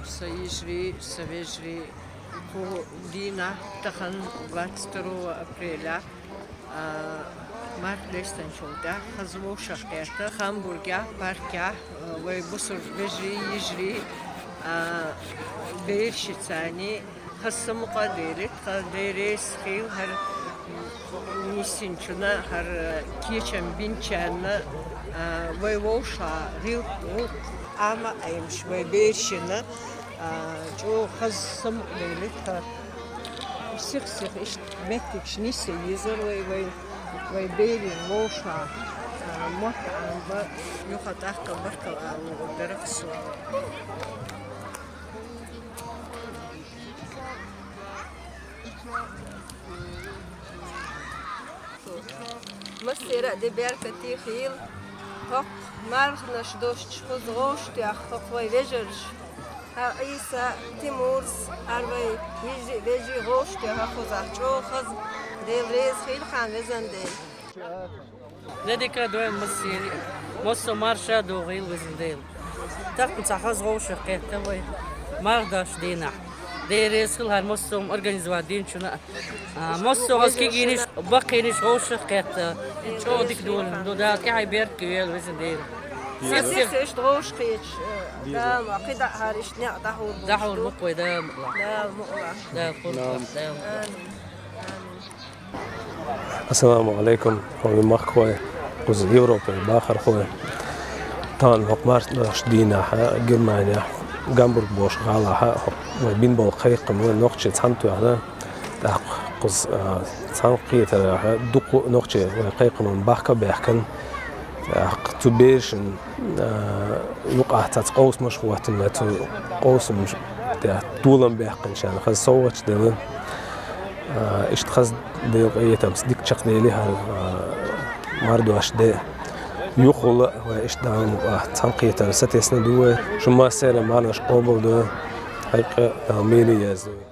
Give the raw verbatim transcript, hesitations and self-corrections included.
Са йижарий, са вежарий, кху дийнахь, тахана двадцать второго апреля, а, март лестанчул тӀаьхьа хаза вовшах кхетта Хамбургехь, паркехь, а, вай бусулба вежарий, йижарий, а, берашцаний, хаза самукъа а делира тхан, Дела реза хийла хӀара нисдинчунна, хӀара кечам бинчарна, а, вай вовшах гӀил-, гӀуллакх Ӏама а Ӏемаш, вай берашна, а, чӀогӀа хаза самукъа делира тхан. Сих-сиха иштта меттигаш нисъе езар вай, вай, вай берийн вовшах, а, мотт Ӏамабар, юха тӀаккха баркалла ала луур дара-кх со. Массеран а де беркате хийла. ХӀокху марханаш долчу кхуза вовшахтоьхна хӀокху вай вежарша. ХӀара Ӏийса, Тимурс, хӀара вай йижарий а, вежарий а вовшахтоьхна кхузахь чӀогӀа хаза. Дела реза хийла хьан, везан Дела. Де дика а дойла массеран а. Массо а марша а догӀийла, везан Дела. Тахана цхьа хаза вовшах кхетта вай марха дашна дийнахь. Дела реза хила хӀара массо а организовать динчунна а. А, массо а хаза кегийнаш, баккхийнаш вовшах кхетта. ЧӀогӀа дика долийла ду, Дала тӀаьхье беркате йойла, везан Дела. Сес-сес иштта вовшах кхеташ, э, Дала, кхидӀа а хӀара иштта некъ дӀахьур бу. ДӀахьур бу-кх вай, Дала мукъалахь. Дала мукъалахь. Дала кхоьру. Амин. Амин. Амин. Ассаламу алейкум, хьоме махкахой, кхуза Европе бахархой. Тахана хӀокху март дашна дийнахь Германехь, Гамбург бохучу гӀалахь, хӀокху вай бина болу кхайкхам вай нохчий цхьаьна тоьхна, тӀаккха кхуза, а, цхьаьна кхетарехь дукха нохчий вай кхайкхамна бахка а баьхкина, тӀаккха цу берашна, а, юкъахь цхьацца къовсамаш а хӀоттийна, цу къовсамаш тӀехь толам баьккхинчарна хаза совгӀаташ делла. А, иштта хаза Делан къинхетамца дика чекхдели хӀара, а, марха дашна де. Юххехула а вай иштта Дала мукъалахь цхьаьна кхетар сатесна ду вай. Шун массеран а марханаш къобалдойла. Хьекъа а Дала меле язйойла.